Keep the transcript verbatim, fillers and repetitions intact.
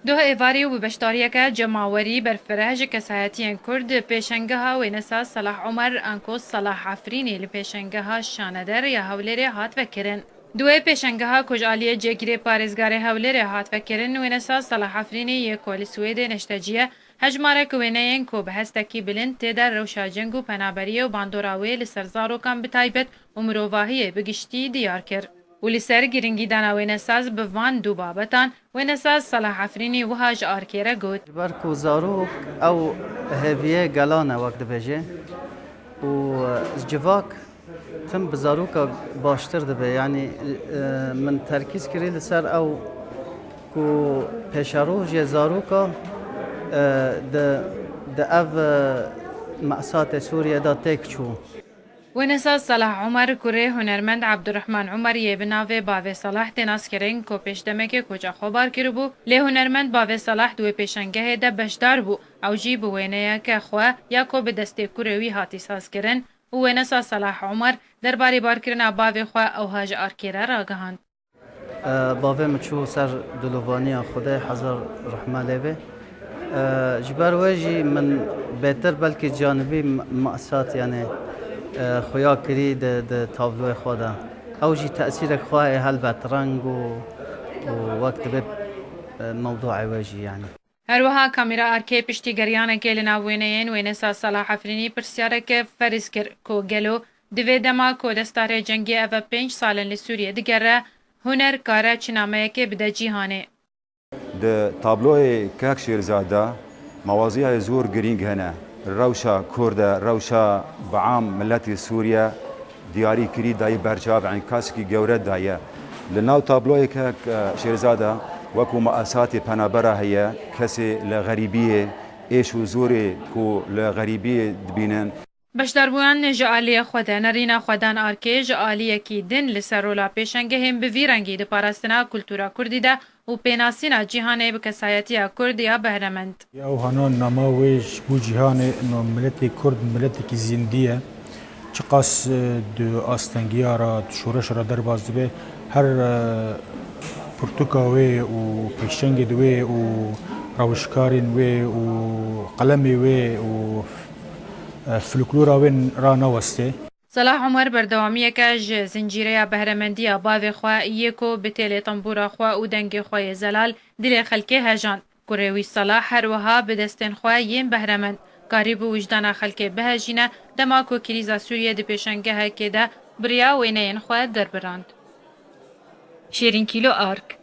Doh êvarî û bi beşdariyeke cemawerî berfireh ji kesayetiyên Kurd pêşengeha wênesaz Salah Omer anku Salah Efrînî li pêşengeha Şaneder ya Hewlêrê hat vekirin. Di wê pêşengeha ku ji aliyê cêgirê parêzgarê Hewlêrê hat vekirin, wênesaz Salah Efrînî yê ku li Swêdê neştecî ye, hejmarek wêneyên ku bi hestekî bilind tê de rewşa ceng û penaberiyê û bandora wê li ser zarokan bi taybet û mirovahiyê bi giştî diyar kir. Û li ser girîngîdana wênesaz bi van du babetan, wênesaz Salah Efrînî wiha ji Arkê re got. Ji ber ku zarok ew hêviyê gelan e, wek dibêje, û, e, civak tim bi zaroka baştir dibe. Yanî, e, min terkîz kirî li ser ew ku pêşerojê zaroka, e, di, di ev, e, me'satê Sûriye de têk çû. Wênesaz Salah Omer kurê hunermend Abdurrahman Omer yê bi navê Bavê Salah tê naskirin ku pêş demekê koça xwe bar kiribû, lê hunermend Bavê Salah di wê pêşengehê de beşdar bû. Ew jî bi wêneyeke xwe ya ku bi destê kurê wî hatî sazkirin û wênesaz Salah Omer derbarê barkirina bavê xwe ewha ji Arkê re ragihand. E, bavê min çû ser dilovaniya Xwedê, hezar rehme lê be. E, ji ber wê jî min bêtir belkî canibî m-, me'sat, yanî, e, xuya kirî di, di tabloyê xwe de. Ew jî tesîrek xwe heye helbet, reng û, û wek dibê, e, mewduê wê jî, yanî. Her wiha kamera Arkê piştî geriyanekê li nav wêneyên wênesaz Salah Efrînî pirsyareke ferz kir ku gelo di vê dema ku destarê cengê eve pênc sal in li Sûriyê digere, huner kare çi nameyekê bide cîhanê? Di tabloyê Kek Şêrza de mewaziyayê zor girîng hene. Rewşa Kurd e, rewşa bi am miletê Sûriye diyarî kirî dayî berçav, enkasekî gewre daye. Li nav tabloyê Kek, e, Şêrza de wekû me'asatê penabera heye, kesê li xerîbiyê, êş û zorê ku li xerîbiyê dibînin. Beşdarbûyan ji aliyê xwe de nerîna xwedan Arkê ji aliyekî din li ser rola pêşengehên bi vî rengî di parastina kultura kurdî de û pênasîna cîhanê bi kesayetiya Kurd ya behremend. Ew hana nama wê ji bo cîhanê, no miletê Kurd miletekî zîndî ye. Çiqas, e, di astengiya re, di şoreşa re derbas dibe, her, e, pirtûka wê û pêşengê di wê û rewişkarên wê û qelemê wê û, e, folklora wê raneweste. Salah Omer berdewamiyeke ji zincîreya behremendiya bavê xwe yê ku bi têlê tembûra xwe û dengê xwe yê zelal dilê xelkê hejand. Kurê wî Salah her wiha bi destên xwe yên behremend karîbû wijdana xelkê bihejîne, dema ku krîza Sûriyê di pêşengehekê de bi riya wêneyên xwe derbirand. Şêrîn Kîlo Ark.